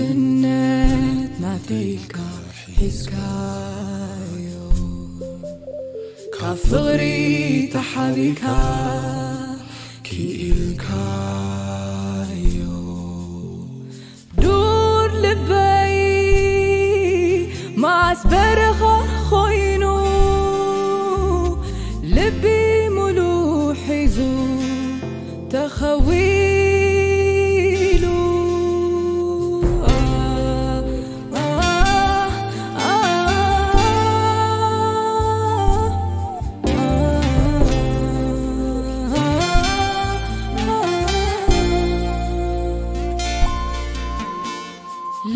እነት ናተይልካ ሒዝካዮ ካብ ፍቕሪ ተሓቢካ ክኢልካዮ ዱር ልበይ መዓስ በረኻ ኮይኑ ልቢ ሙሉ ሒዙ ተኸዊሉ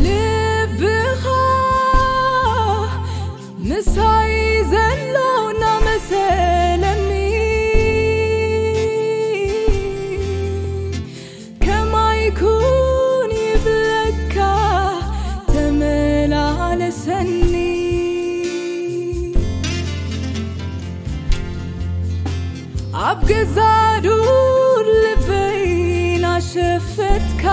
ልብኻ ምሳይ ዘሎ እናመሰለኒ ከማይ ኩን ይብለካ ተመላለሰኒ ኣብ ገዛ ዱር ልበይ ናሸፈትካ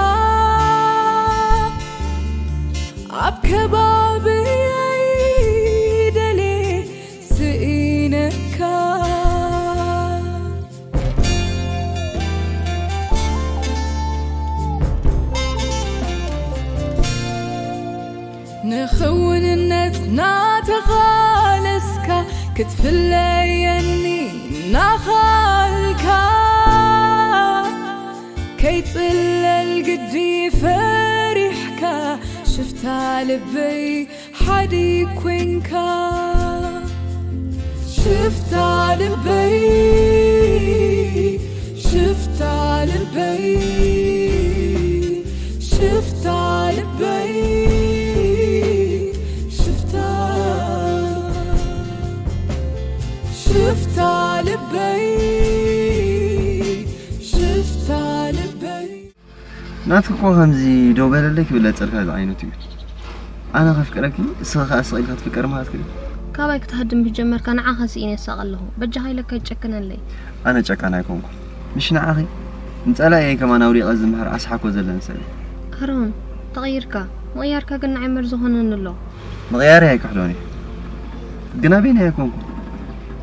ኣብ ከባብየይ ደሌ ስኢነካ ንኽውንነት ናተቓለስካ ክትፍለየኒ ናኻልካ ከይጽለል ግዲ ፈሪሕካ ሽፍታ ልበይ ሓዲ ኮንካ ሽፍታ ልበይ ሽፍታ ልበይ ሽፍታ ልበይ ሽፍታ ሽፍታ ልበይ ሽፍታ ልበይ ናትኪ እኮ ከምዚ ደው በለለይ ክብለጸልካ ዝዓይነቱ እዩ። ኣነ ከፍቅረኪ እስኺ ከኣ ስቕ ኢልካ ትፍቀሪ ማለት ክዲ። ካባይ ክትሃድም ምስ ጀመርካ ንዓኻ ስኢነ ይሳቐ ኣለኹ። በጃኻ ኢለካ ኣይትጨክነለይ። ኣነ ጨካን ኣይኮንኩ። ምሽ ንዓኺ ንጸላእየይ ከማን ኣውዲቐ ዝምሕር ኣስሓኮ ዘለኒ ሰብ እየ። ኣሮን ተቐይርካ። ምቕያርካ ግን ንዓይ መርዚ ኾነኒ ኣሎ። ምቕያረይ ኣይክሕዶን እየ። ግን ኣበይናይ ኣይኮንኩ።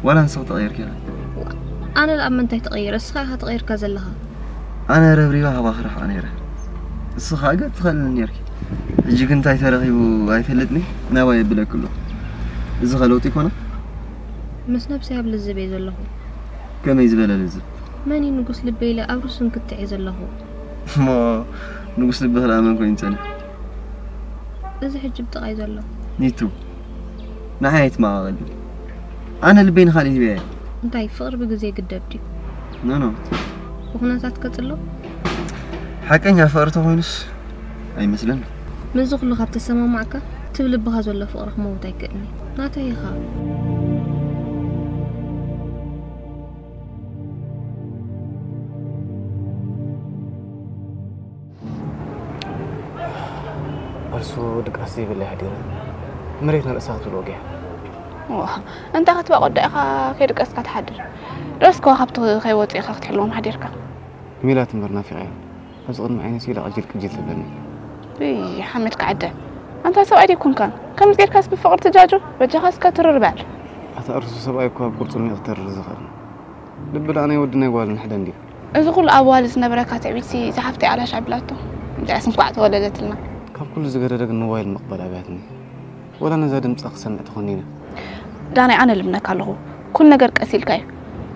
ዋላ ንስኺ ተቐይርኪ ኢኺ። ኣነ ደኣ ኣብ ምንታይ ተቐይረ? እስኻ ኢኻ ተቐይርካ ዘለኻ። ኣነ ረብሪባ ሃባኺ ርሕቐ ነይረ። እሱ ኸኣ ገጽ ትኸልኒ ነይርኪ። ሕጂ ግን እንታይ ተረኺቡ ኣይፈልጥኒ ናባይ የብለኪ ኣሎ። እዚ ኸ ለውጢ ይኮና? ምስ ነብሰይ ኣብ ልዝብ እየ ዘለኹ። ከመይ ዝበለ ልዝብ? መን እዩ ንጉስ ልበይ ኢለ ኣብ ርሱን ክትዕ እየ ዘለኹ። እሞ ንጉስ ልብኺ ደኣ መን ኮይኑ ይጸንሕ? እዚ ሕጂ ብጥቓይ ዘሎ። ኒቱ ንዓይ ኣይትመቓቐሊ። ኣነ ልበይ ንኻልእ ሂበያ እየ። እንታይ ፍቕሪ ብግዜ ይግደብ ድዩ? ኖ ኖ። ብኹነታት ቀጽሎ። ሓቀኛ ፍቕሪ ተኾይኑስ ኣይመስለኒ። ምስዚ ኩሉ ካብ ተሰማማዕካ ትብ ልብኻ ዘሎ ፍቕሪ ክመውት ኣይክእልን እዩ። ናተይ ኢኻ። እርሱ ድቃስ ዘይብለይ ሓዲረ መሬት ንርእሳ ክትብሎ ወጊያ። ዋ፣ እንታይ ክትባቆ ዳኢኻ ከይድቀስካ ትሓድር? ደስ ከዋኽብቲ ከይወፁ ኢኻ ክትሕልዎም ሓዲርካ። ሜላት እምበር ናፊቐያ። ኣብዚ ቅድሚ ዓይነይ ስኢላ ቅጅል ቅጅል ትብለኒ። እይ፣ ሓመድ ክዓደ። ኣንታ ሰብኣይ ዲኩንካን? ከምዚ ጌርካስ ብፍቕሪ ትጃጁ? በጃኻ እስከ ትርር በል። ኣታ እርሱ ሰብኣይ እኮ ኣብ ቅርጹ ነው ክተርር ዝኽእል። ልቢ ደኣ ናይ ወዲ ናይ ጓልን ሓደ እንድዩ። እዚ ኩሉ ኣዋልድ ዝነበረካ ትዕቢትሲ እዛ ሓፍተይ ኣላሽ ኣቢላቶ። እንድያስ እንኳዕ ተወለደትልና። ካብ ኩሉ ዝገደደ ግን ሞባይል ምቕባል ኣብያትኒ። ወላ ነዛ ድምጻ ክሰምዕ ተኾኒነ። ዳናይ ኣነ ልምነካ ኣለኹ። ኩሉ ነገር ቀስ ኢልካ እዩ።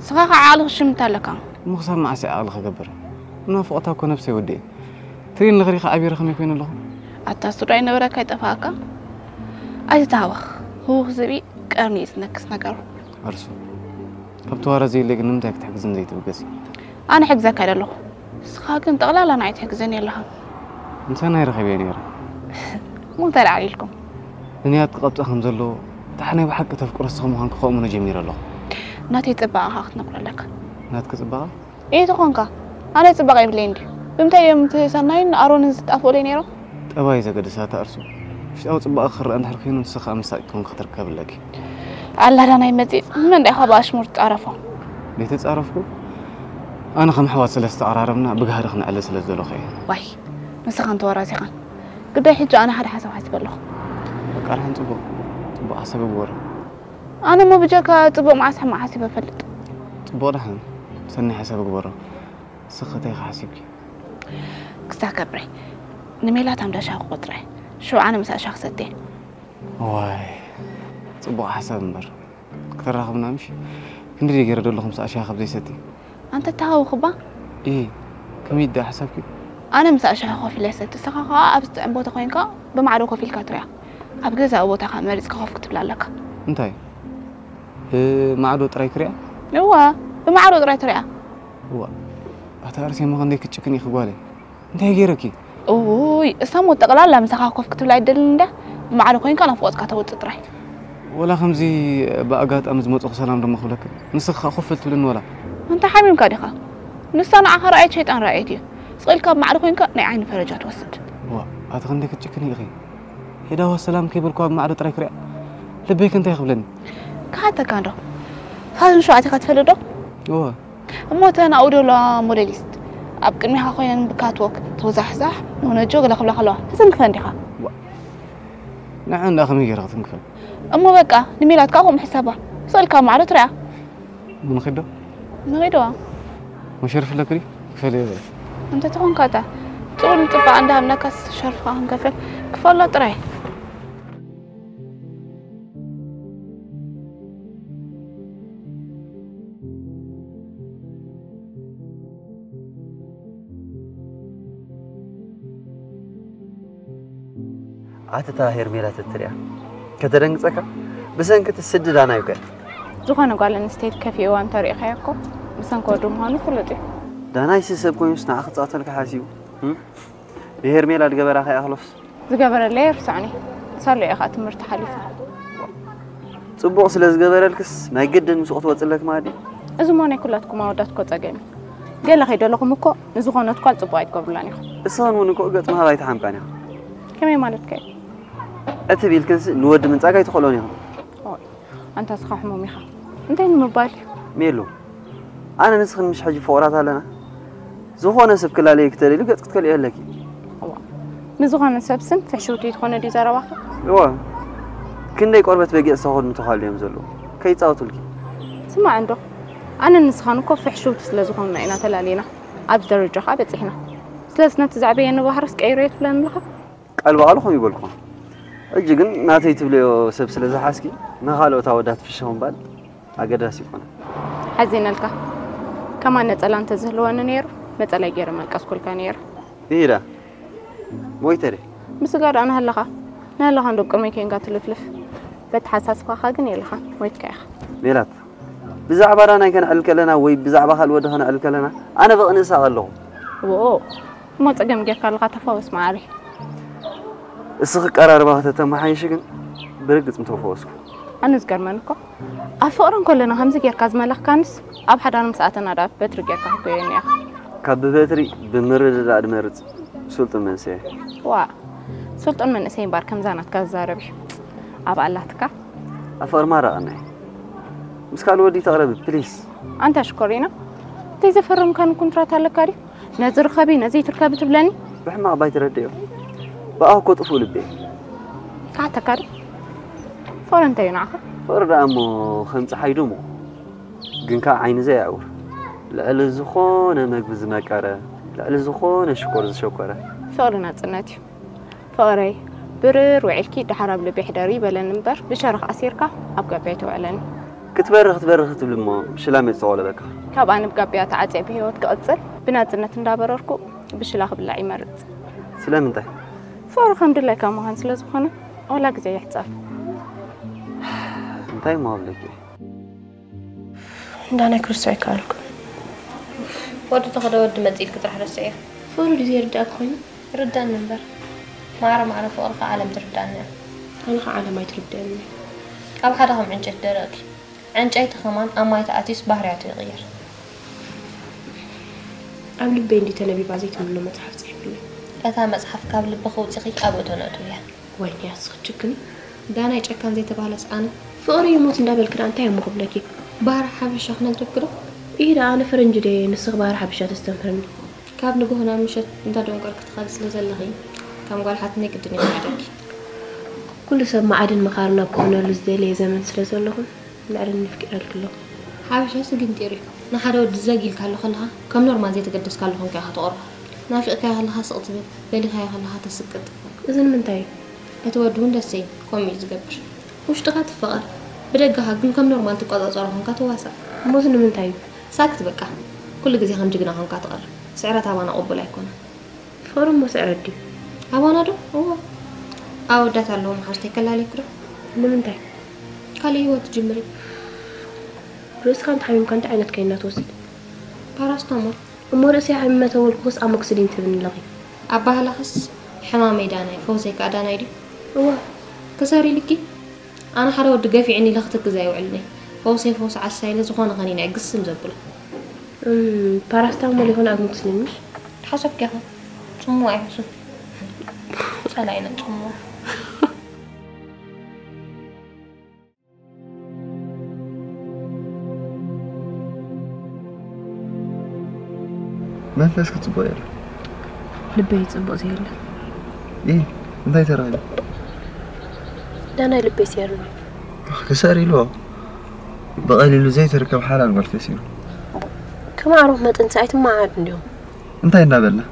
ንስኻ ከዓ ዓቕሊ ክሽምት ኣለካ። እሞ ክሳብ መዓስ እየ ዓቕሊ ክገብር? ናፍቖታ እኮ ነብሰይ ወዲኤ። ትሪኒ ንኽሪኻ ዓቢረ ከመይ ኮይነ ኣለኹ? ኣታ ስድራይ ነበረካ ይጠፋኣካ። ኣይትተሃወኽ። ህውኽ ዝብኢ ቀርኒ እዩ ዝነክስ ነገሩ። ኣርሱ። ካብ ተዋረ ዘየለ ግን ንምንታይ ክትሕግዝን ዘይትብገሲ? ኣነ ሕግዘካ ኢለ ኣለኹ። ንስኻ ግን ጠቕላላ ንዓይ ትሕግዘኒ ኣለኻ። ምሳና ይረኸብ እየ ነይረ። እሞ እንታይ ደኣ ኢልኩም? ንንያት ክቐብጸ ከም ዘለዎ፣ ደሓናይ ብሓቂ ተፍቅሮ እስኻ ምዃንኪ ከእምኖ ጀሚረ ኣለኹ። ናተይ ጽባቐ ኸኣ ክትነግሮ ኣለካ። ናትኪ ጽባቐ? ኢቲ ኾንካ፣ ኣነ ጽባቐ የብለይን ድዩ? ብምንታይ እዮም እቲ ሰናይን ኣሮንን ዝጣፍኡለይ ነይሮም? ጠባይ ዘገድስ ኣታ እርሱ። ውሽጣዊ ጽባቐ ክረኣ እንድሕር ኮይኑ ንስኻ ምሳእ ክትኮን ክትርከብ ኣለኪ። ኣላ ዳናይ መጺጽ፣ ንመን ዲኻ ብኣሽሙር ትጻረፎ? ዘይተጻረፍኩ? ኣነ ከም ኣሕዋት ስለ ዝተቐራረብና ብጋህዲ ክነዕልል ስለ ዝደለኹ እየ። ዋይ፣ ንስኻን ተወራዚኻን። ግዳይ ሕጂ ኣነ ሓደ ሓሳብ ሓሲበ ኣለኹ። በቃ ደሓን ጽቡቕ ጽቡቕ ሓሳብ ግበሮ። ኣነ እሞ ብጀካ ጽቡቕ መዓስ ሕማቕ ሓሲበ እፈልጥ። ጽቡቕ ደሓን ሰናይ ሓሳብ ግበሮ። ንስኺ እንታይ ኢኺ ሓሲብኪ? ክስታ ከብረይ ንሜላት ኣምዳ ሻሂ ክቆጽራ እየ። ሽዑ ኣነ ምሳኣ ሻሂ ክሰትየ። ዋይ ጽቡቕ ሓሳብ እምበር። ክትራኸብና ምሽ? ክንዲ ደይ ገይረ ደለኹ ምሳኣ ሻሂ ካብ ዘይሰቲ። ኣንተ ተሃውኽባ? ኢ ከመይ ዳ ሓሳብኪ? ኣነ ምሳኣ ሻሂ ኮፍ ኢለ ይሰቲ። ንስኻ ኸኣ ኣብ ዝጥዕም ቦታ ኮይንካ ብማዕዶ ኮፍ ኢልካ ትሪኣ። ኣብ ገዛእ ቦታኻ መሪጽካ ኮፍ ክትብል ኣለካ። እንታይ? ብማዕዶ ጥራይ ክሪኣ? እወ፣ ብማዕዶ ጥራይ ትሪኣ። እዋ ኣታ ኣርሴማ ክንደይ ክትጭክን ኢኺ ጓለይ? እንታይ ገይረኪ? እውይ፣ እሳ እሞ ጠቕላላ ምሳኻ ኮፍ ክትብል ኣይደልን እንድያ። ብማዕዶ ኮይንካ ናፍቖትካ ተውጽእ ጥራይ። ወላ ከምዚ ብኣጋጣሚ ዝመጽኹ ሰላም ደሞ ክብለኪ። ንስኺ ኸኣ ኮፍ ትብልኒ ወላ? ኣንታ ሓሚምካ ዲኻ? ንሳ ንዓኻ ረኣየት ሸይጣን ረኣየት እዩ። ስቕ ኢልካ ብማዕዶ ኮይንካ ናይ ዓይኒ ፈረጃ ትወስድ። ዋ፣ ኣቲ ክንደይ ክትጭክኒ ኢኺ? ሄዳዋ ሰላም ከይበልኩዋ ብማዕዶ ጥራይ ክሪኣ? ልበይከ እንታይ ክብለኒ? ክሓተካ እንዶ። ፋዝን ሸውዓተ ኢኻ ትፈልጥ ዶ? እወ። እሞ እተን ኣብኡ ዘለዋ ሞዴሊስት ኣብ ቅድሚኻ ኮይነን ብካትዎክ ተውዛሕዛሕ ንውነጆ ገለ ክብላ ከለዋ ትትንክፈን ዲኻ? ንዐን ደኣ ከመይ ገይረ ክትንክፈን? እሞ በቃ ንሜላት ከኣ ከምኡ ሕሰባ። ስቕ ኢልካ ማዕዶ ትሪኣ። እሞ ንኺድ ዶ? ንኺድ ዋ። እሞ ሸርፊ ኣለኪ ድዩ? ክፈል እየ በለ። እንተ ተኾንካ እታ ጥዑም ጽባቐ እንዳሃብናካስ ሸርፍኻ ክንከፍል ክፈሎ ጥራይ። ኣትታ ሄርሜላ ተትሪኣ ከተደንግጸካ። ብሰንኪ እቲ ስዲ ዳናይ እኮ እያ። ዝኾነ ጓል ኣንስተይቲ ከፊእዋ እንተሪእኻያ እኮ ብሰንኪ ወዱ ምዃኑ ፍሉጥ እዩ። ዳናይሲ ሰብ ኮይኑስ ንዓኺ ክጻወተልኪ ሓሲቡ። እም? ንሄርሜላ ዝገበራ ከይኣኽሎስ። ዝገበረለይ ኣይርስዖን እየ። ሳሎ እየ ኸኣ ትምህርቲ ሓሊፈ። ጽቡቕ ስለ ዝገበረልክስ ናይ ግድን ምስኡ ክትወጺ ኣለኪ ማለት ድዩ? እዚ እሞ ናይ ኩላትኩም ኣወዳት እኮ ጸገም እዩ። ገለ ከይደለኹም እኮ ንዝኾነት ጓል ጽቡቕ ኣይትገብሩላን ኢኹም። እስኽን እውን እኮ ገጽ ምሃብ ኣይተሓምቃን ኢኹም። ከመይ ማለትከ እዩ? እቲ ቢልክንስ ንወዲ ምንጻግ ኣይትኽእሎን ኢኹም። ኦይ፣ ኣንታ እስኻ ሕሙም ኢኻ። እንታይ ንምባል እዩ? ሜሉ፣ ኣነ ንስኽን ምሽ ሕጂ ፍቑራት ኣለና? ዝኾነ ሰብ ክላለየኪ ተደልዩ ገጽ ክትከልእዮ ኣለኪ። እዋ፣ ንዝኾነ ሰብ ስም ፍሕሽውቲ ትኾነ ድዩ ዘረባኻ? እዋ፣ ክንደይ ቆርበት በጊዕ ዝተኸድኑ ተዃሉ እዮም ዘለዉ። ከይጻወቱልኪ። ስማዕ እንዶ፣ ኣነን ንስኻን እኮ ፍሕሽውቲ ስለ ዝኾንና ኢና ተላሊና። ኣብዚ ደረጃ ኸኣ በጺሕና። ስለዚ ነቲ ዘዕበየኒ ባህርስ ቀይረዮ ትብለኒ ኣለኻ? ቃል ብቓሉ ከምኡ ይበልኩኻ። ሕጂ ግን ናተይ ትብልዮ ሰብ ስለ ዝሓዝኪ ንኻልኦት ኣወዳት ፍሽኽ ምባል ኣገዳሲ ኣይኮነን። ሓዚነልካ። ከማን ነጸላ እንተዝህልወኒ ነይሩ ነጸላይ ገይረ መልቀስኩልካ ነይረ። ኢዳ ሞይተ ድየ? ብስጋ ደኣ ናሃለኻ ናሃለኻ እንዶ ቅድመይ ኬንካ ትልፍልፍ። በተሓሳስባኻ ግን የለኻን ሞይትካ ኢኻ። ሜላት ብዛዕባ ዳናይ ከነዕልል ከለና ወይ ብዛዕባ ካልእ ወዲ ከነዕልል ከለና ኣነ በቕኒ እሳቕ ኣለኹ። ዎኦ እሞ ጸገም ጌርካ ኣለኻ ተፋወስ መዓረይ። እስኺ ቀራርባ ከተተመሓይሺ ግን ብርግጽ ምተፈወስኩ። ኣነ ዝገርመኒ እኮ ኣብ ፍቕሪ እንከለና ከምዚ ጌርካ ዝመለኽካንስ ኣብ ሓዳር ምስ ኣተና ደኣ በትሪ ጌርካ ክትጎየኒ ኢኻ። ካብ ብበትሪ ብምርድዳእ ድመርጽ ስልጡን መንእሰይ እየ። ዋእ ስልጡን መንእሰይ እምበኣር ከምዛ ናትካ ዝዛረብ እዩ። ኣብኣ ኣላትካ። ኣብ ፍቕሪ ማራ ቀናይ ምስ ካልእ ወዲ ተቕረቢ ፕሊስ። ኣንታ ሽኮሪና እንታይ ዘፈረምካኒ ኩንትራት ኣለካ ድዩ? ነዚ ርኸቢ ነዚ ትርከቢ ትብለኒ? ብሕማቕ ባይ ትረድእዮ። ብኣህ እኮ ጥፉእ ልቢ እየ። ክሓተካ ዶ? ፍቕሪ እንታይ እዩ ንዓኻ? ፍቕሪ ደኣ እሞ ከም ጸሓይ ድሙቕ ግን ከኣ ዓይኒ ዘየዕውር ልዕሊ ዝኾነ መግቢ ዝመቀረ ልዕሊ ዝኾነ ሽኮር ዝሸኮረ። ፍቕሪ ናጽነት እዩ። ፍቕረይ ብርር ውዒልኪ ደሓር ኣብ ልበይ ሕደሪ በለኒ እምበር ብሸርኽ ኣሲርካ ኣብ ጋብያ ኣይተውዕለኒ። ክትበሪ ክትበሪ ክትብሊ እሞ ብሽላ መጺ ተቖለበካ። ካብ ኣነ ብጋብያ ተዓጽየ ብህይወት ክቕጽል ብናጽነት እንዳበረርኩ ብሽላ ክብላዕ ይመርጽ። ስለምንታይ? ፍቕሪ ከም ድላይካ ምዃን ስለ ዝኾነ ዋላ ግዜ ይሕጸር። እንታይ እሞ ክብለኪ? ዳናይ ክርስቶስ ኣይከኣልኩን። ወዲ ተኸደ ወዲ መጽእ ኢልኪ ጥራሕ ረስዕዮ። ፍቕሪ ድዩ ዘይርድኣኪ ኮይኑ? ይርድኣኒ እምበር ማዕረ ማዕረ ፍቕሪ ከኣ ዓለም ትርድኣኒ እያ። ኣነ ኸኣ ዓለም ኣይትርድኣንን እያ። ኣብ ሓደ ከም ዕንጨይቲ ደረቕኪ። ዕንጨይቲ ኸማን ኣብ ማይ ተኣትዩስ ባህርያቱ ይቕይር። ኣብ ልበይ እንድዩ ተነቢባ ዘይትምኖ መጽሓፍ ጽሒፉለይ። እታ መጽሓፍ ካብ ልብኺ ኣውጺኺ ኣብ እቶን ኣእትውያ። ወይኔ ኣስኽችክኒ ዳናይ ጨካን ዘይተባህለስ ኣነ ፍቕሪ ይሙት እንዳበልኪ ደኣ እንታይ እሞ ክብለኪ። ባህሪ ሓበሻ ክነግረኪ ዶ? ኢሂ ደኣ ኣነ ፈረንጂ ድየ ንስኺ ባህሪ ሓበሻ ተስተምህርኒ። ካብ ንግሆ ናብ ምሸት እንዳደንቆርኪ ትኸዲ ስለ ዘለኺ ከም ጓል ሓትነይ ግድን እዩ ክሕደኪ። ኩሉ ሰብ መዓድን መኻርን ኣብ ክኾነሉ ዝደለየ ዘመን ስለ ዘለኹ ምዕርን ንፍቂረልኪ ኣለኹ። ሓበሻ ስግንጢር እዩ። ንሓደ ወዲ ዘግ ኢልካሉ ከለኻ ከም ኖርማል ዘይተገደስካሉ ኮንካ ኢኻ ትቐርቦ። ናፊቕካዮ ከለኻ ስቕ ትብል፣ ደሊኻዮ ከለኻ ተስቅጥ። እዚ ንምንታይ እዩ? እቲ ወዲ እውን ደስ እዩ፣ ከምኡ እዩ ዝገብር። ውሽጥኻ ትፈቐር፣ ብደገኻ ግን ከም ኖርማል ትቆጻጸሮ ኮንካ ትዋሳእ። እሞ እዚ ንምንታይ እዩ? ሳክት በቃ። ኩሉ ግዜ ከም ጅግና ኮንካ ትቐርብ። ስዕረት ኣባና ቅቡል ኣይኮነን። ፍቕሪ እሞ ስዕረት ድዩ? ኣባና ዶ? እዎ። ኣወዳት ኣለዎ መሓዝተይ ከላለየኪ ዶ? ንምንታይ? ካልእ ህይወት ትጅምሪ። ርእስኻ እንተሓሚምካ እንታይ ዓይነት ከይና ትወስድ? ፓራስታሞል። እሞ ርእሰይ ሓሚመ ተበልኩኽስ ኣሞክስሊን ትብኒ ኣለኺ። ኣባህላኽስ ሕማመይ ዳናይ፣ ፈውሰይ ከኣ ዳናይ ድዩ? እዋ። ክሰር ኢልኪ? ኣነ ሓደ ወዲ ገፊዕኒ ኢለ ክትክዝ ኣይውዕልን እየ። ፈውሰይ ፈውሲ ዓሳ ኢለ ዝኾነ ከኒነ እየ ግስም ዘብሎ። እም፣ ፓራስታሞል ይኹን ኣሞክስሊን ምሽ? ሓሰብኪ ኢኻ። ጽምዋ እዩ ሕሱም። ጸላኢና ጽምዋ። መንፈስኪ ጽቡቕ የለን። ልበይ ጽቡቕ ዘየለ። ኢ እንታይ ተረኺቡ? ዳናይ ልበይ ሰይሩኒ። ክሰር ኢልዎ። ብቐሊሉ ዘይትርከብ ሓላል ጓል ተሲሩ። ከም ዓሮኽ መጠን ሰዓይት መዓድ እንዲዮም። እንታይ እናበልና?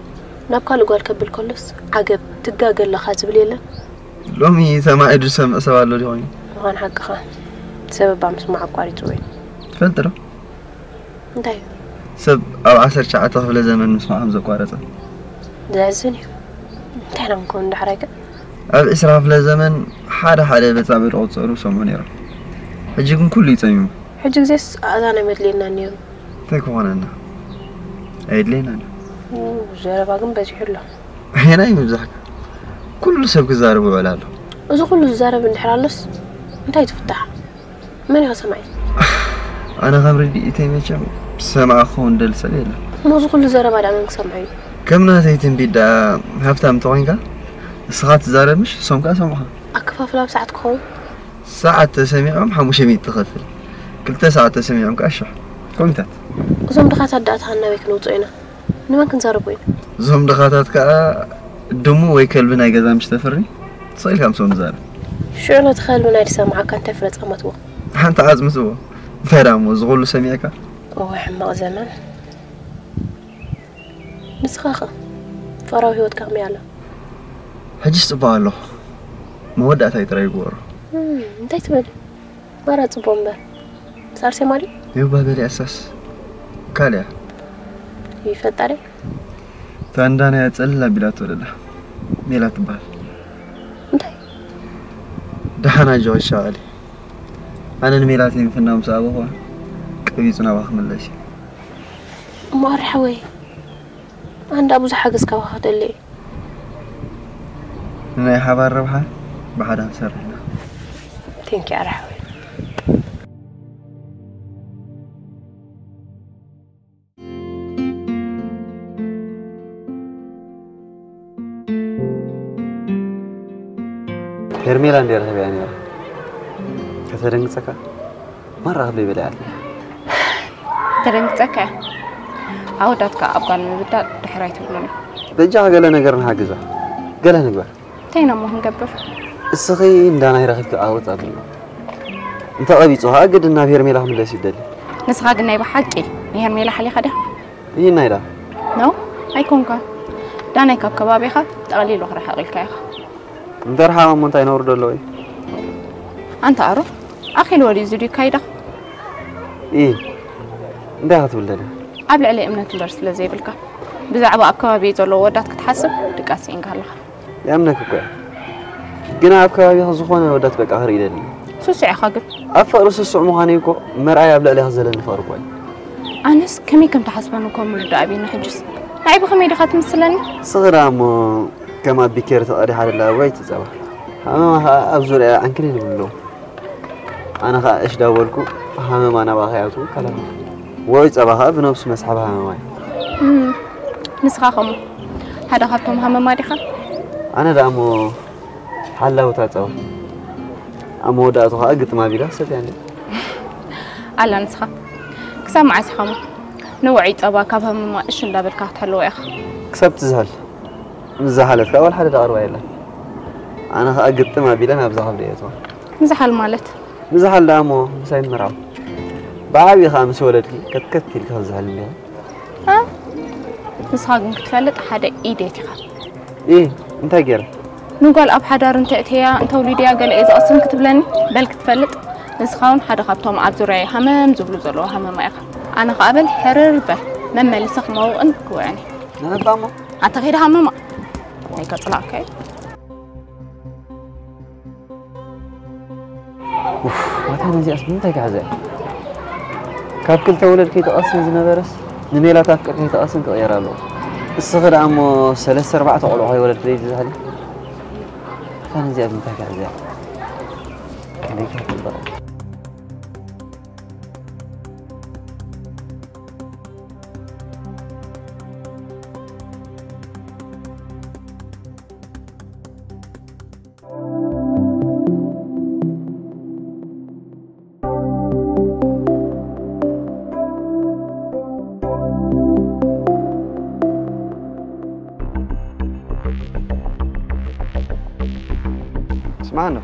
ናብ ካልእ ጓል ከብል ከሎስ ዓገብ ትጋገ ኣለኻ ዝብል የለን። ሎሚ ሰማዒ ዝሰምዕ ሰብ ኣሎ ዲኾይኑ? ምዃን ሓቅኻ። ሰብ እባ ምስማዕ ኣቋሪጽዎ እዩ። ትፈልጥ ዶ? እንታይ እዩ? ሰብ ኣብ ዓሰርተ ትሽዓተ ክፍለ ዘመን ምስማዕ ከም ዘቋረጸ። ዘሕዝን እዩ። እንታይ ኢና ክንከውን ዳሕራይ ከ? ኣብ ዕስራ ክፍለ ዘመን ሓደ ሓደ በጻብእ ዝቑጸሩ ሰምዑ ነይሮም። ሕጂ ግን ኩሉ እዩ ጸሚሙ። ሕጂ ግዜስ ኣእዛን ኣይመድልየናን ነይሩ። እንታይ ክኾነና? ኣየድልየናን እዩ። ኡ፣ ዘረባ ግን በዚሑ ኣሎ። ኣየናይ ምብዛሕካ? ኩሉ ሰብ ክዛረብ ይውዕል ኣሎ። እዚ ኩሉ ዝዛረብ እንድሕር ኣሎስ እንታይ ትፍታሕ? መን ኢኻ ሰማዒ? ኣነ ከም ርድኢተይ መቸም ሰማዒ ክኸውን ደሊ ሰብ የለን። እሞ እዚ ኩሉ ዘረባ ደኣ መን ክሰምዖ እዩ? ከም ናተይ ትንቢት ደኣ ሃፍታም እንተኾይንካ ንስኻ ትዛረብ ምሽ ንሶም ከኣ ሰምዑኻ። ኣከፋፍላ ብሰዓት ክኸውን? ሰዓት ተሰሚዖም ሓሙሽተ ሚእቲ ትኸፍል፣ ክልተ ሰዓት ተሰሚዖም ከኣ ሽሕ። ኮሚታት። እዞም ድኻታት ደኣ ተሃናበይ ክነውፅኦ ኢና። ንመን ክንዛረቦ ኢና? እዞም ድኻታት ከኣ ድሙ ወይ ከልቢ ናይ ገዛ ምሽ ተፍሪ ስቕ ኢልካ ምስኦም ትዛረብ። ሽዑ ነቲ ከልቢ ናይ ዝሰምዓካ እንታይ ፍረ ጻመትዎ? ሓንቲ ዓጽሚ ትህቦ። እንታይ ደኣ እሞ እዚ ኩሉ ሰሚዕካ? እዋይ ሕማቕ ዘመን። ንስኻ ኸ ፍቕራዊ ህይወትካ ከመይ ኣሎ? ሕጅስ ጽቡቕ ኣለኹ። መወዳእታይ ጥራይ ይግበሮ። እም፣ እንታይ ትብል? ማራ ጽቡቕ እምበር። ምስ ኣርሴማ ድዩ? ይባ በሊ ኣሳስ። ካልያ። ይፈጣሪ። ታንዳና ያጸልላ ቢላቶ ደላ። ሜላ ትበሃል። እንታይ? ደሓና ጆ ይሻቐሊ። ኣነ ንሜላት ይንፍና ምስ ኣበኹ ቀቢጹ ናባ ክምለስ እዩ። እሞ ኣርሓወይ ኣንዳ ብዙሕ ሓገዝ ካባኻ ክደሊ እየ። ንናይ ሓባር ረብሓ ብሓደ ክንሰርሕ ኢና። ቴንኪ ኣርሓወይ። ሄርሜላ እንድየ ረኺበያ ነይረ። ከተደንግጸካ ማራ ክብለይ በሊዓትኒ። ተደንግጸካ እያ። ኣወዳትካ ኣብ ጓል ምብዳል ድሕር ኣይትብሉኒ። በጃኻ ገለ ነገር ንሓግዛ። ገለ ንግበር። እንታይ ኢና እሞ ክንገብር? እስኺ እንዳ ናይ ረኺብኪ ዓወት ኣብልዮ። እንተ ቀቢጹ ኸኣ ግድን ናብ ሄርሜላ ክምለስ እዩ ደሊ። ንስኻ ግን ናይ ብሓቂ ንሄርሜላ ሓሊኻ ዲኻ? ይናይ ዳ ነው ኣይኮንካን። ዳናይ ካብ ከባቢኻ ጠቕሊሉ ክርሕቕ ኢልካ ኢኻ። እንተ ርሓቕ እሞ እንታይ ነውሪ ዶ ኣለዎ እዩ? ኣንታ ኣሮ ኣኺልዎ ድዩ እዚ ድዩ ካይዳ? ኢ እንታይ ክትብል ደሊኻ? ኣብ ልዕሊ እምነት እምበር ስለ ዘይብልካ ብዛዕባ ኣብ ከባቢ ዘለዉ ወዳት ክትሓስብ ድቃስ ስኢንካ ኣለኻ። ይኣምነኪ እኮ እየ። ግና ኣብ ከባቢኺ ዝኾነ ወዳት በቃ ክርኢ ይደሊ። ስሱዕ ኢኻ ግን። ኣብ ፍቕሪ ስሱዕ ምዃነይ እኮ መርኣያ ኣብ ልዕሌኺ ዘለኒ ፍቕሪ እኮ እዩ። ኣነስ ከመይ ከም ትሓስበኒ እኮ ምርዳእ ኣብዩኒ ሕጅስ። ንዓይ ብኸመይ ዲኻ ትምስለኒ? ንስኺ ደኣ እሞ ከም ኣቢ ኬር ተቐዲሓ ደላ ወይ ትጸባ። ሃመማ ኸኣ ኣብ ዙርያኣ ዕንክሊል ይብሉ ኣለዉ። ኣነ ኸኣ እሽ ዳበልኩ ሃመማ ናባኻ ይኣትዉ ከለኻ። ወይ ጸባ ኸኣ ብነብሱ መስሓቢ ሃመማ እዩ። እም፣ ንስኻ ኸሞ ሓደ ካብቶም ሃመማ ዲኻ? ኣነ ደኣ እሞ ሓላውታ ጸባ። ኣብ መወዳእቱ ኸኣ ግጥም ኣቢላ ሰትያ እንድያ። ኣላ ንስኻ ክሳብ መዓስ ኢኻ እሞ ንውዑይ ጸባ ካብ ሃመማ እሽ እንዳበልካ ክትሕልዎ ኢኻ? ክሳብ ትዝሕል። ምስ ዝሓለት ከዓ ወላ ሓደ ደቕርባ የለን። ኣነ ከዓ ግጥም ኣቢለ ናብዛ ከብደ እየ እትዋ። ምዝሓል ማለት? ምዝሓል ደኣ እሞ ምሳይ ምምራው። ብዓብዪ ከዓ ምስ ወለድኪ ከትከት ኢልኪ ክትዝሕል እንዲኺ። እ? ንስኻ ግን ክትፈልጥ ሓደ ኢዴት ኢኻ። ኢ እንታይ ገይረ? ንጓል ኣብ ሓዳር እንተ እትያ እንተ ውሊድያ ገለ እየ ዝቐስን ክትብለኒ? በል ክትፈልጥ፣ ንስኻ እውን ሓደ ካብቶም ኣብ ዙርያይ ሃመም ዝብሉ ዘለዉ ሃመማ ኢኻ። ኣነ ኸኣ በል ሕርር በል፣ መመሊሰ ክመውቕን ክውዕን እየ። ንህባ እሞ ኣታ ኸይደ ሃመማ። ኣይከጽላእካይ። ኡፍ፣ ዋታ ነዚኣስ ብምንታይ ክሕዘ እያ? ካብ ክልተ ወለድ ከይተቐስን ዝነበረስ ንሜላት ኣፍቅር ከይተቐስን ክቕየር ኣለዎ። እስኺ ደኣ እሞ ሰለስተ ኣርባዕተ ቆልዑ ከይወለድ ከይትዝሕሊ። ዋታ ነዚኣ ብምንታይ ክሕዘ እያ? ከመይ ከይትበቐል? ስማዕ እንዶ፣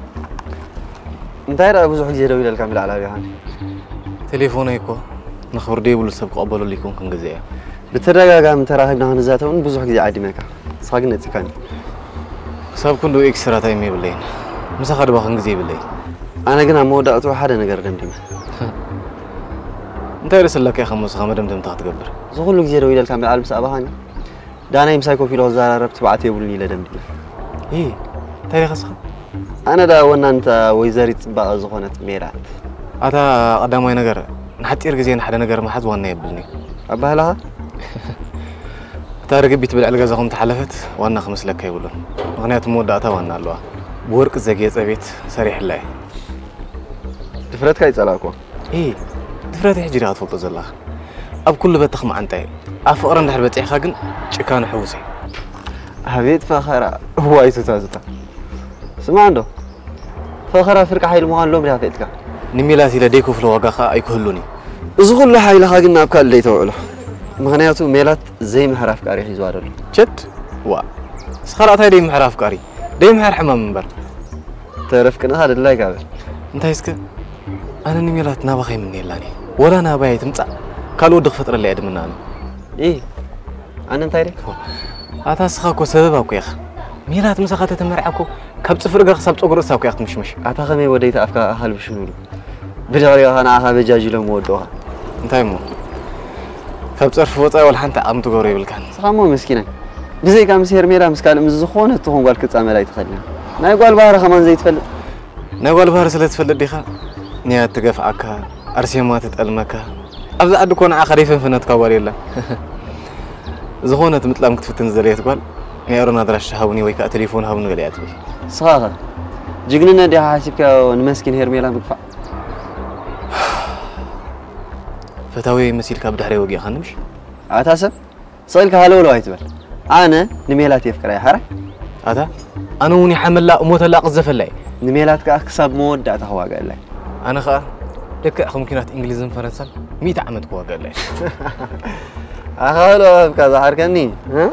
እንታይ ደኣ ብዙሕ ግዜ ደዊለልካ ምልዓል ኣብያኻኒ? ቴሌፎነይ እኮ ንኽብሪ ደይብሉ ሰብ ክቐበለሉ ኣይኮንኩን ግዜ እያ። ብተደጋጋሚ ተራኺብና ክንዛተውን ብዙሕ ግዜ ዓዲመካ። ንስኻ ግን ነጺካኒ። ክሳብ ክንድኡ ኤክስትራ ታይም የብለይን። ምሳኻ ድማ ክንግዜ የብለይን። ኣነ ግን ኣብ መወዳእትኡ ሓደ ነገር ደምዲመ። እንታይ ርእሲ ኣለካ ኢኻ እሞ ንስኻ መደምደምታ ክትገብር? እዚ ኩሉ ግዜ ደው ኢለልካ ምልዓል ምስ ኣባኻኒ፣ ዳናይ ምሳይ ኮፍ ኢሉ ክዘራረብ ትብዓት የብሉን ኢለ ደምዲመ። ኢ፣ እንታይ ዲኻ ንስኻ? ኣነ ደኣ ወናንታ ወይዘሪት ጽባቐ ዝኾነት ሜላት። ኣታ ቀዳማይ ነገር፣ ንሓጺር ግዜ ንሓደ ነገር ምሓዝ ዋና የብልን'ዩ። ኣባህላኻ? እታ ርግቢት ብልዕሊ ገዛኹም ተሓለፈት ዋና ክመስለካ የብሉን። ምኽንያቱ መወዳእታ ዋና ኣለዋ። ብወርቂ ዘግየጸ ቤት ሰሪሕላ እየ። ድፍረትካ ኣይጸላእኩዎን። ኢ፣ ድፍረተይ ሕጂ ዲኻ ትፈልጦ ዘለኻ? ኣብ ኩሉ በተኽ መዓንጣ እየ። ኣብ ፍቕሪ እንድሕር በጺሕካ ግን ጭካነ ሕዉስ እየ። ኣቤት ፈኸራ፣ እዋይ ቱታ ቱታ። ስማዕ እንዶ፣ ፈኸራ ፍርቂ ሓይሊ ምዃኑ ሎም ዲኻ ፈሊጥካ? ንሜላት ኢለ ደይከፍሎ ዋጋ ኸኣ ኣይክህሉን እዩ። እዚ ኩሉ ሓይልኻ ግን ናብ ካልእ ደይተውዕሎ። ምኽንያቱ ሜላት ዘይምሕር ኣፍቃሪ ሒዝዋ ደሎ። ቸድ፣ ዋ፣ ንስኻ ደኣ እንታይ ደይምሕር ኣፍቃሪ? ደይምሕር ሕማም እምበር። ተረፍቅንኻ ድላይካ በል። እንታይ እስከ? ኣነ ንሜላት ናባኻ ኣይምነየላን እየ። ወላ ናባይ ኣይትምጻእ፣ ካልእ ወዲ ክፈጥረላ እየ ድምናኒ። ኢ፣ ኣነ እንታይ ደይ? ኣታ እስኻ እኮ ሰበብ እኮ ኢኻ። ሜላት ምሳኻ ተተመርዓ እኮ ካብ ጽፍሪ እግራ ክሳብ ጸጉሪ ርእሳ እኮ እያ ክትምሽምሽ። ኣታ ከመይ ወደይ ተኣፍካ ኣኻል ብሽኑሉ? ብድሕሪኻ ንዓኻ በጃጅሎም ወዶኻ። እንታይ እሞ? ካብ ጸርፊ ወጻኢ ወላ ሓንቲ ዓቕሚ ትገብሮ የብልካን። ንስኻ እሞ መስኪናይ። ብዘይካ ምስ ሄርሜላ ምስ ካልእ ምስ ዝኾነት ትኹን ጓል ክትጻመድ ኣይትኽእልን። ናይ ጓል ባህሪ ከማን ዘይትፈልጥ። ናይ ጓል ባህሪ ስለ ትፈልጥ ዲኻ? ንያ ትገፍዓካ፣ ኣርሴማ ትጠልመካ። ኣብዚ ዓዲ እኮ ንዓኻ ደይፈንፈነትካ ጓል የላን። ዝኾነት ምጥላም ክትፍትን ዝደለየት ጓል፣ ናይ ኣሮን ኣድራሻ ሃቡኒ ወይ ከኣ ቴሌፎን ሃቡኒ ገለ እያ ትብል። ንስኻ ኸ? ጅግንነት ዲኻ ሓሲብካዮ ንመስኪን ሄርሜላ ምግፋዕ? ፈታዊየይ መሲልካ ብድሕረይ ወጊእኻኒ ምሽ? ኣታ ሰብ፣ ስቕ ኢልካ ሃለውለው ኣይትበል። ኣነ ንሜላት የፍቅራ እየ፣ ሓራይ? ኣታ፣ ኣነ እውን ይሓመላ፣ እሞተላ፣ እቕዘፈላ እየ። ንሜላት ከኣ ክሳብ መወዳእታ ክዋግኣላ እየ። ኣነ ኸኣ ልክዕ ከም ኲናት እንግሊዝን ፈረንሳን ሚእቲ ዓመት ክዋግኣላ እየ። ኣኻሎ ኣብካ ዝሓርከኒ፣ እ?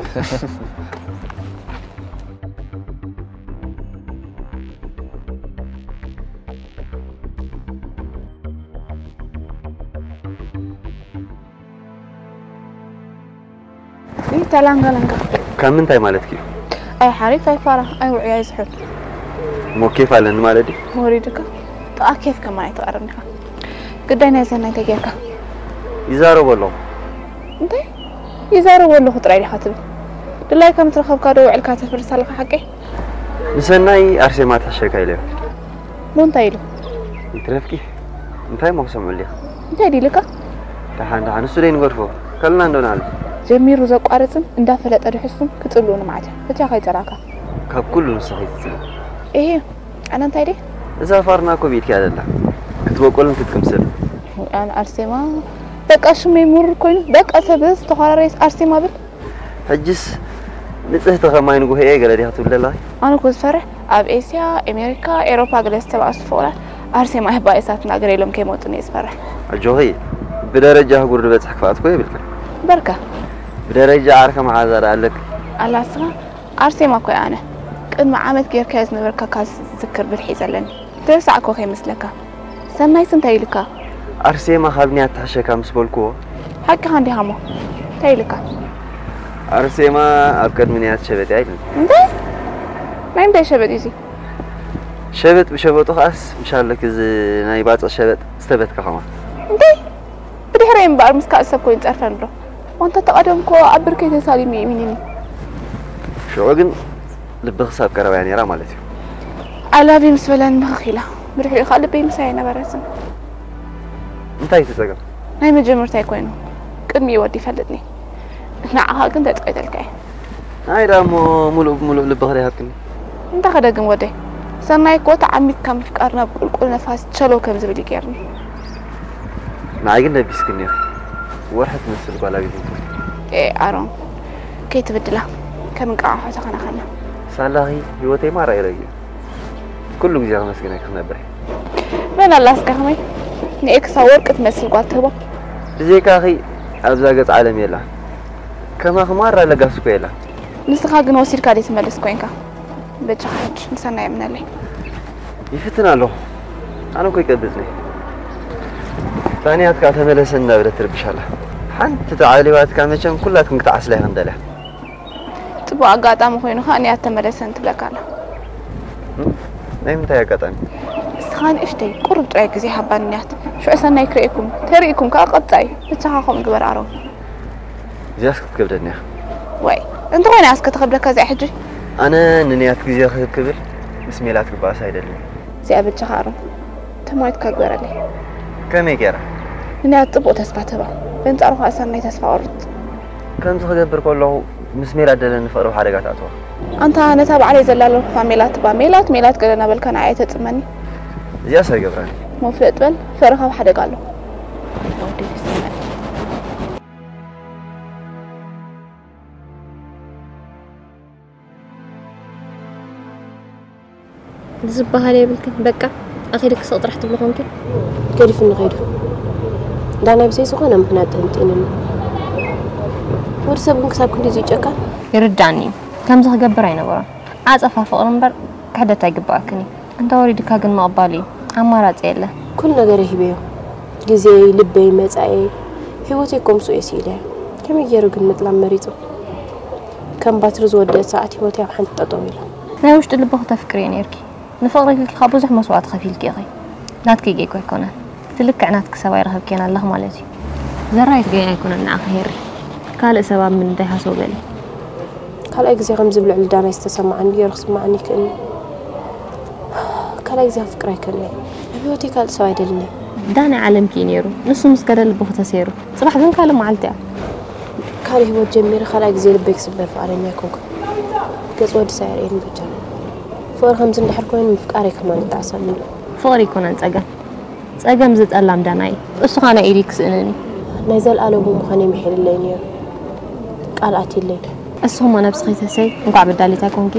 ይህ ተላንጋላንጋ። ካብ ምንታይ ማለትኪ እዩ? ኣይ ሓሪፍ፣ ኣይ ፋራ፣ ኣይ ውዑይ፣ ኣይ ዝሑል። እሞ ኬፍ ኣለኒ ማለት ድዩ? ወሪድካ? ጥቓ ኬፍ ከማን ኣይትቐርብ ኢኻ። ግዳይ ናይ ሰናይ እንታይ ጌርካ? ይዛረቦ ኣለኹ። እንታይ? ይዛረቦ ኣለኹ ጥራይ ዲኻ ትብል? ድላይካ ምስ ረኸብካ ዶ ውዕልካ ተፍርስ ኣለኻ ሓቀይ? ንሰናይ ኣርሴማ ትሕሸካ ኢለዮ። እሞ እንታይ ኢሉ? ይትረፍኪ። እንታይ እሞ ክሰምዑ ዲኻ? እንታይ ድዩ ኢልካ? ደሓን፣ ደሓን፣ እሱ ደይ ንገድፎ። ከልና እንዶ ንዓልብ። ጀሚሩ ዘቋርጽን እንዳፈለጠ ድሕሱን ክጽልኡ ንመዓት እያ። ፈትያ ከይጸላእካ። ካብ ኩሉ ንስኺ ትጽልኢ። እሄ፣ ኣነ እንታይ ድየ? እዛ ፋርና እኮ ብኢድኪ እያ ዘላ። ክትበቁልን ክትቅምስል። ኣነ ኣርሴማ፣ በቃ ሽመይ ምሩር ኮይኑ፣ በቃ ሰብ ዝተኾራረየስ ኣርሴማ ብል። ሕጅስ ንጽህቲ ከማይ ንጉሆ እየ ገለ ዲኻ ትብል ዘለኺ? ኣነ እኮ ዝፈርሕ ኣብ ኤስያ፣ ኤሜሪካ፣ ኤሮፓ ገለ ዝተባእሱ ፍቑራት ኣርሴማ ይባእሳትና ገለ ኢሎም ከይመጡኒ እየ ዝፈርሕ። ኣጆኺ፣ ብደረጃ ኣህጉር ዝበጽሕ ክፍኣት እኮ የብልክን። በርካ። ብደረጃ ዓርከ መሓዛ ደኣ ኣለኪ። ኣላ ንስኻ ኣርሴማ እኮ እየ ኣነ። ቅድሚ ዓመት ጌርካዮ ዝነበርካ ካብ ዝዝክር ብልሒ ዘለኒ። ትረሳዕ እኮ ከይመስለካ። ሰናይስ እንታይ ኢልካ? ኣርሴማ ካብ ንያት ትሕሸካ ምስ በልክዎ። ሓቅኻ እንዲኻ እሞ። እንታይ ኢልካ? ኣርሴማ ኣብ ቅድሚ ንያት ሸበጥ እያ ኢሉኒ። እንታይ? ናይ ምንታይ ሸበጥ እዩ እዚ? ሸበጥ ብሸበጡ ከኣስ ምሻለክ እዚ ናይ ባጽዕ ሸበጥ ዝተበትካ ከማ። እንታይ? ብድሕረይ እምበኣር ምስ ካልእ ሰብ ኮይኑ ጸርፈን ኣሎ። ዋንታ ተቐደምኮ ኣብ ብርከይ ተሳሊሙ እዩ ሚኒኒ። ሽዑ ግን ልቢ ክሳብ ቀረባ እያ ነይራ ማለት እዩ። I love you ምስ በለኒ ምኽኽ ኢላ። ብድሕሪኡ ከዓ ልበይ ምሳይ ኣይነበረትን። እንታይ እቲ ጸገም? ናይ መጀመርታይ ኮይኑ። ቅድሚኡ ወዲ ይፈልጥኒ። ንዓኻ ግን ተጻዊተልካ እየ። ኣይ ዳ እሞ ሙሉእ ብሙሉእ ልቢ ከደይ ሃብክኒ። እንታይ ከደግም ወደይ? ሰናይ እኮ ተዓሚትካ ምፍቃር ናብ ቁልቁል ነፋስ ቸለው ከም ዝብል እዩ ገይርኒ። ንዓይ ግን ደቢስክኒ ኢኺ። ወርሒ ትመስል ጓል ኣግቢትኪ። ኤ ኣሮን፣ ከይትብድላ። ከም እንቃቕሖ ተኸናኸና። ሳላኺ ህይወተይ ማራ ይረግእ። ኩሉ ግዜ ከመስግነኪ ክነብር እየ። መን ኣላ እስከ ከመይ ንኤክሳ ወርቂ ትመስል ጓል ትህቦ? ብዘይካኺ ኣብዛ ገጽ ዓለም የላን። ከማኺ ማራ ለጋስ እኮ የላን። ንስኻ ግን ወሲድካ ደይ ትመልስ ኮንካ። በጃኻ ሕጂ ንሰናይ የምነለይ። ይፍትን ኣለኹ። ኣነ እኮ ይቀብጽኒ። ታንያት ከኣ ተመለሰ እንዳበለት ትርብሽ ኣላ። ሓንቲ ተዓሊባትካ መቸም ኩላትኩም ክትዓስላ ኢኽን ደልያ። ጽቡቕ ኣጋጣሚ ኮይኑ ከኣ ንያት ተመለሰን ትብለካ ኣላ። እም? ናይ ምንታይ ኣጋጣሚ? ንስኻ ንእሽተይ ቁሩብ ጥራይ ግዜ ሃባኒ ንያት። ሽዑ ሰናይ ክርእየኩም፣ ተርእይኩም ከኣ ቀጻይ። ብቻኻ ከምኡ ግበር ኣሮን። እዚኣስ ክትከብደኒ እያ። ዋይ፣ እንተኾይነ እያስ ከተኸብደካ እዚኣ ሕጂ? ኣነ ንንያት ግዜ ክህብ ክብል ምስ ሜላት ክበኣስ ኣይደልን። እዚኣ በጃኻ ኣሮን፣ ተማዊትካ ግበረለይ። ከመይ ገይራ? ንንያት ጽቡቕ ተስፋ ትህባ፣ በንጻሩ ከኣ ሰናይ ተስፋ ቆርጽ። ከምዚ ክገብር ከለኹ ምስ ሜላት ደለኒ ፍቕሪ ብሓደጋ ተእትዋ። ኣንታ ነታ ባዕለይ ዘላለኹኻ ሜላት እባ፣ ሜላት፣ ሜላት ገለ እናበልካ ንዓይ ኣይተጽመኒ። እዚኣስ ኣይገብራን። እሞ ፍለጥ በል፣ ፍቕርኻ ኣብ ሓደጋ ኣሎ። ወደይ ይስማዕ። ዝበሃል የብልክን። በቃ ኣኺልኪ ስቕ ጥራሕ ትብሊ ኮንኪ። ገዲፍኒ ከይዱ። ዳናይ ብዘይ ዝኾነ ምኽንያት ጠንጢኑኒ። ወዲ ሰብ ግን ክሳብ ክንድዚ እዩ ጨካን? ይርዳኒ እዩ። ከምዚ ክገብር ኣይነበሮን። ዓጸፋ ፍቕሪ እምበር ክሕደት ኣይግበኣክን እዩ። እንተ ወሪድካ ግን ምቕባል እዩ። ኣማራጺ የለን። ኩሉ ነገረይ ሂበዮ። ግዜይ፣ ልበይ፣ መጻኢየይ፣ ህይወተይ እኮ ምስኡ እየ ስኢለያ። ከመይ ገይሩ ግን ምጥላም መሪጹ? ከም ባትሪ ዝወደአት ሰዓት ህይወተይ ኣብ ሓንቲ ጠጠው ኢላ። ናይ ውሽጢ ልብኺ ተፍቅርዮ ነይርኪ። ንፍቕሪ ኢልኪ ካብ ብዙሕ መስዋእቲ ከፊልኪ ኢኺ። ናትኪ ጌጋ ኣይኮነን። እቲ ልክዕ ናትኪ ሰብ ኣይረኸብክዮን ኣለኺ ማለት እዩ። ዘራይት ጌጋ ኣይኮነን ንዓኺ ሄሪ። ካልእ ሰብ ኣብ ምንታይ ሃሰው በሊ። ካልኣይ ግዜ ከምዚ ብልዕሊ ዳናይ ዝተሰማዓኒ ገይሩ ክስማዓኒ ይክእል እዩ። ካልኣይ ግዜ ፍቅር ኣይከልእን። ኣብ ህይወተይ ካልእ ሰብ ኣይደልን እየ። ዳናይ ዓለምኪ እዩ ነይሩ። ንሱ ምስ ከደ ልብኺ ተሰይሩ። ጽባሕ ግን ካልእ መዓልቲ እያ። ካልእ ህይወት ጀሚረ ካልኣይ ግዜ ልበይ ክስበር ፍቓደኛ ኣይኮንኩን። ገጽ ወዲ ሰብ ኣይርእየን በጃ። ፍቕሪ ከምዚ እንድሕር ኮይኑ ምፍቃረይ ከማን ይጣዕሰኒ ኣሎ። ፍቕሪ ኣይኮነን ጸገም። ጸገም ዝጠላም ዳናይ። እሱ ኸኣ ናይ ኢደይ ክስእነኒ። ናይ ዘልኣለሙ ምዃነይ ምሒርለይ ነይሩ። ቃል ኣትዩለይ። እስኹማ ነብስኺ ተሰይ፣ እንኳዕ በዳሊት ኣይኮንኪ።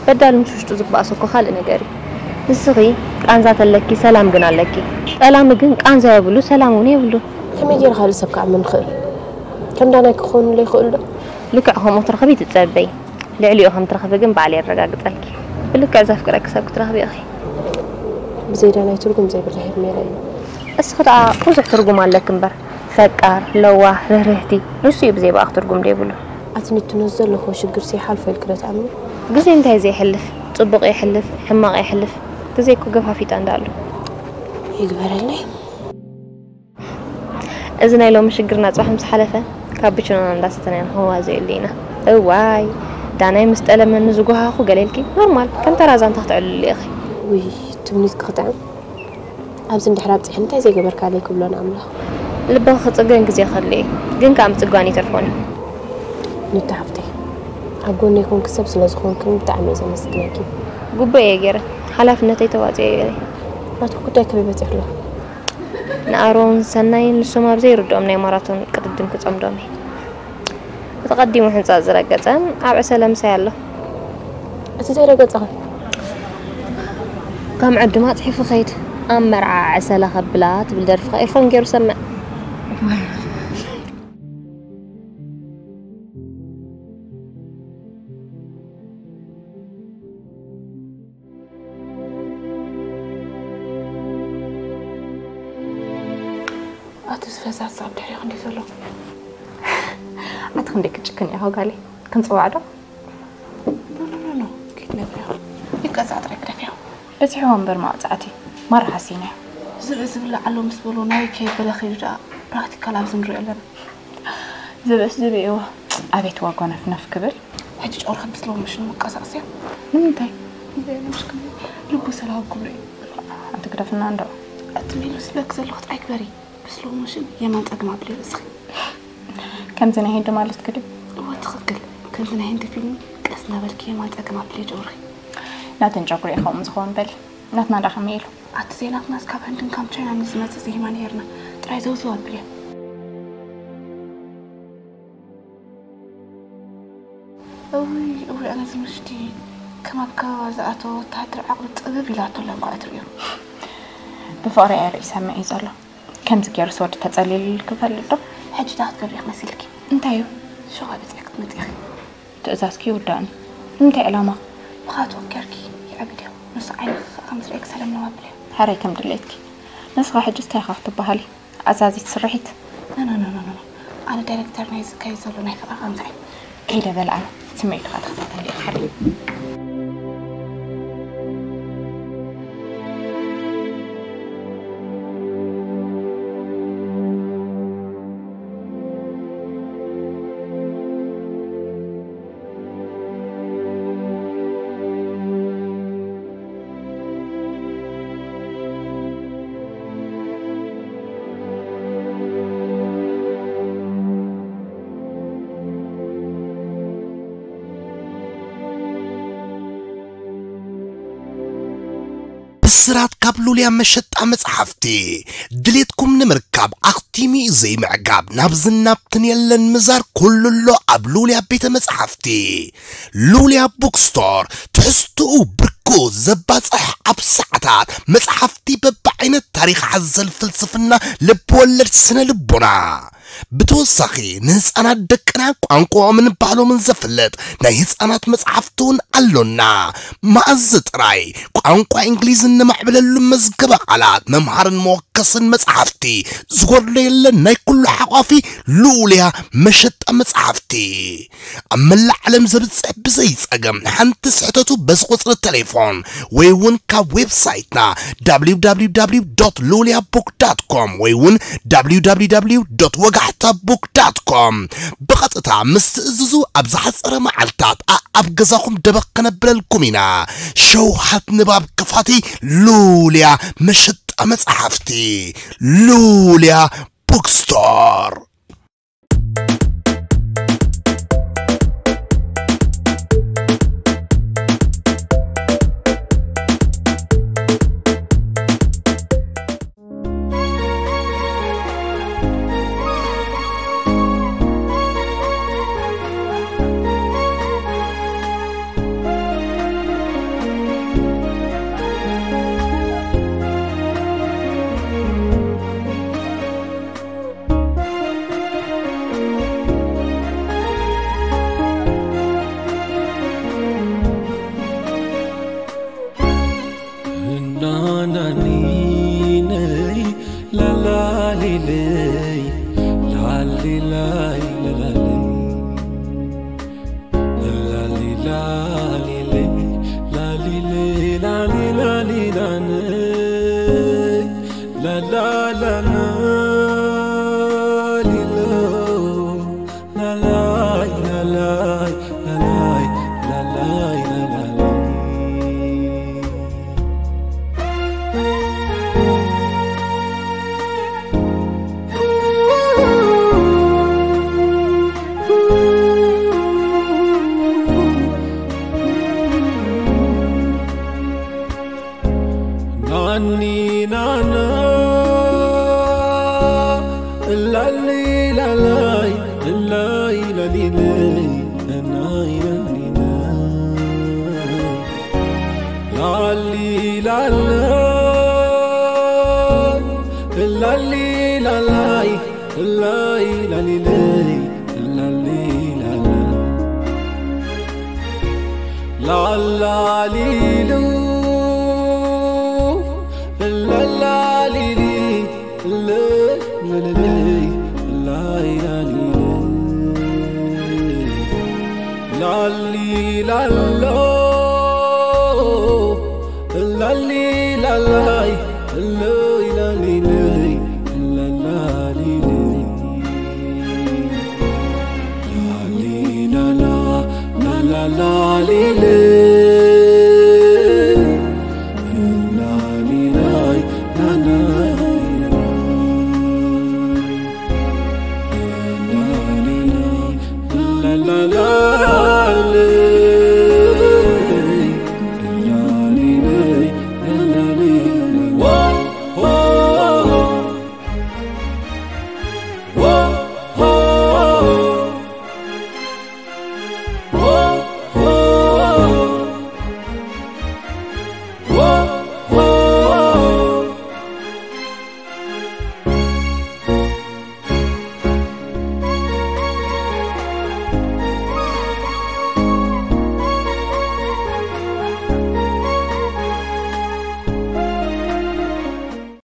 በዳሊ ምስ ውሽጡ ዝበኣሶ እኮ ካልእ ነገር እዩ። ንስኺ ቃንዛ ተለኪ፣ ሰላም ግን ኣለኪ። ጠላሚ ግን ቃንዛ የብሉ፣ ሰላም እውን የብሉ። ከመይ ገይረ ካልእ ሰብ ክኣምን ክኽእል? ከም ዳናይ ክኾኑለይ ይኽእሉ ዶ? ልክዕ ከምኡ ክትረኽቢ ትጸበይ። ልዕሊኡ ከም ትረኽቢ ግን ባዕለይ የረጋግጸልኪ። ብልክዕ ዘፍቅረኪ ሰብ ክትረኽቢ ኢኺ። ብዘይ ዳናይ ትርጉም ዘይብላ ሄርሜላ እዩ። እስኺ ደኣ ብዙሕ ትርጉም ኣለኪ እምበር። ፈቃር፣ ለዋህ፣ ርህርህቲ፣ ንሱ እዩ ብዘይ ብኣኺ ትርጉም ዘይብሉ። ኣቲ ንትኖ ዘለኽዎ ሽግርሲ ይሓልፎ ኢልኪ ዶ ትኣምኒ? ግዜ እንታይ ዘይሕልፍ? ጽቡቕ የሕልፍ፣ ሕማቕ የሕልፍ። ግዜ እኮ ገፋፊጣ እንዳኣሉ። ይግበረለይ። እዚ ናይ ሎሚ ሽግርና ጽባሕ ምስ ሓለፈ፣ ካብ ብችኖና እንዳሰተና ኢና ክንዋዘየሉ ኢና። እዋይ፣ ዳናይ ምስ ጠለመኒ ዝጎሃኹ ገለ ኢልኪ፣ ኖርማል፣ ከም ተራ ዛንታ ክተዕልሉ ኢኺ። ውይ፣ ትምኒትኪ ክጥዕም። ኣብዚ እንድሕር ኣብጺሐ እንታይ ዘይገበርካለይ ክብሎ ንኣምላኽ። ልብኺ ክጽገን ግዜ ከድልዮ እዩ፣ ግን ከኣ ምጽጓን ኣይተርፎን እዩ። ኒታ ሓፍተይ፣ ኣብ ጎነይ ኮንኪ ሰብ ስለ ዝኾንክን ብጣዕሚ እየ ዘመስግነኪ። ግቡእ እየ ገይረ፣ ሓላፍነተይ ተዋጺኦ እየ። ናትኩ ጉዳይ ከመይ በጺሑ ኣሎ? ንኣሮን ሰናይን ንሶም ኣብ ዘይርድኦም ናይ ማራቶን ቅድድም ክጸምዶም እየ። እቲ ቀዲሙ ሕንጻጽ ዝረገጸ ኣብ ዕሰለ ምሳይ ኣሎ። እቲ ዘይረገጸ ኸ? ከም ዕዱም ኣጽሒፉ ኸይድ። ኣብ መርዓ ዕሰለ ከብላ ትብል ደርፊ ኸ ኤርፎን ገይሩ ሰምዕ። ፈሳሲ ኣብ ድሕሪኹ እንዲ ዘሎ። ኣቲ ክንደይ ክጭክን ኢኻ ጓለይ? ክንጽዋዕ ዶ? ኖ ኖ ኖ ኖ። ኪድ ነብያ። ይቀጻ ጥራይ ግደፍያ። በዚሕዎ እምበር ማውጻዕቲ ማራ ሓሲናዮ። ዝብኢ ዝብላዕ ኣሎ ምስ በሎ ናይ ከይበለ ኸይዱ ደኣ ፕራክቲካል ኣብዚ ንሪኦ ኣለና። ዝብእስ ዝብእዎ ኣቤት ዋጎ ነፍነፍ ክብል። ሕጂ ጨርኺ ብስሎ ምሽን መቀሳቅስያ። ንምንታይ? ልቡ ሰላም ክብሎ እዩ። ኣንቲ ግደፍና እንዶ። ኣቲ ሜሉ ስለክ ዘለኹ ጥራይ ግበሪ። ብስሎ ምሽን የማን ጸግም ኣብሊ ርእስኺ። ከምዚ ናይ ህንዲ ማለት ግዲ። እወ ትኽክል። ከምዚ ናይ ህንዲ ፊልም ቀስ እናበልኪ የማን ጸግም ኣብሊ ጨርኺ። ናተን ጨጉሪ ኢኻ ከምኡ ዝኸውን በሊ። ናትና ዳ ከመይ ኢሉ? ኣቲ ዜናትናስ ካብ ህንድን ካብ ቻይናን ንዝመጽእ ዘይማ ነይርና። ጥራይ ዘውዝው ኣብልዮ። እውይ እውይ ኣነ ዝምሽቲ ከም ኣብ ከባባ ዝኣተወ ወተሃደር ዓቕሉ ጥብብ ኢላቶ ኣላ እኳ እትርእዮ። ብፍቕሪ ኣየ ርእዩ ሰምዕ እዩ ዘሎ። ከምዚ ገይሩስ ወዲ ተጸሊሉልኪ ይፈልጥ ዶ? ሕጂ ዳ ክትገብሪ ኢኺ መሲልኪ? እንታይ እዩ? ሸዋ ብጽያ ክትመጺ ኢኺ። ትእዛዝኪ ይውዳእኒ። ንምንታይ ዕላማ? ብኻትወ ጌርኪ ይዕብድ እዩ። ንሱ ዓይንኺ ከም ዝርእየኪ ሰለምለም ኣብልዮ። ሓረይ ከም ድሌትኪ። ንስኻ ሕጂ እንታይ ኢኻ ክትበሃሊ? ኣዛዚት ስርሒት? ኖ ኖ ኖ ኖ ኖ። ኣነ ዳይሬክተር ናይ ዝካየድ ዘሎ ናይ ፈጠራ ከምዚ እዩ። ከይደ በል ኣነ ስምዒትኻ ተኸታተል ኢኻ ሓረይ። ብስራት ካብ ሉልያ መሸጣ መጽሓፍቲ። ድሌትኩም ንምርካብ ኣኽቲሙ እዩ ዘይምዕጋብ። ናብዝን ናብትን የለን ምዛር፣ ኩሉ ኣሎ ኣብ ሉልያ ቤተ መጽሓፍቲ። ሉልያ ቡክስቶር፣ ትሕዝትኡ ብርኩ ዘባጽሕ፣ ኣብ ሰዓታት መጽሓፍቲ በብዓይነት፣ ታሪኽ ሓዘል፣ ፍልስፍና፣ ልብወለድ፣ ስነ ልቦና። ብተወሳኺ ንህፃናት ደቅና ቋንቋኦምን ባህሎምን ዘፍልጥ ናይ ህፃናት መፅሓፍቲ እውን ኣሎና። መኣዝ ጥራይ ቋንቋ እንግሊዝ እነማዕብለሉ መዝገበ ቃላት፣ መምሃርን መወከስን መፅሓፍቲ ዝጎድሎ የለን። ናይ ኩሉ ሓቋፊ ሉልያ መሸጣ መፅሓፍቲ ኣብ መላእ ዓለም ዘብፅሕ ብዘይ ፀገም። ሓንቲ ስሕተቱ በዚ ቁፅሪ ቴሌፎን ወይ እውን ካብ ዌብሳይትና www.luliabook.com ወይ እውን www.ወጋሕታbook.com ብቐጥታ ምስ ትእዝዙ ኣብ ዝሓፀረ መዓልታት ኣኣብ ገዛኹም ደበኽ ከነብለልኩም ኢና። ሸውሃት ንባብ ክፋቲ ሉልያ መሸጣ መፅሓፍቲ። ሉልያ ቡክስቶር። ናናኒነይ ላላሊለይ ላሊላይ ላላለይ ላሊላሊለይ ላሊለይ ላሊላሊላነይ ላላላና ሊሎ ላላይ ላላይ ላላይ ላላይ ላላይ ናኒ ናና እላሊ ላላይ እላይ ላሊለይ እናይ ላሊለይ ላሊ ላላይ እላሊ ላላይ እላይ ላሊለይ እላሊ ላላ ላላሊሉ ላላሊሊ ለ ለለለ ላሊላሎ ላሊላላይ ለይላሊለይ ለላሊለይ ላሊላላ ላላላሊለይ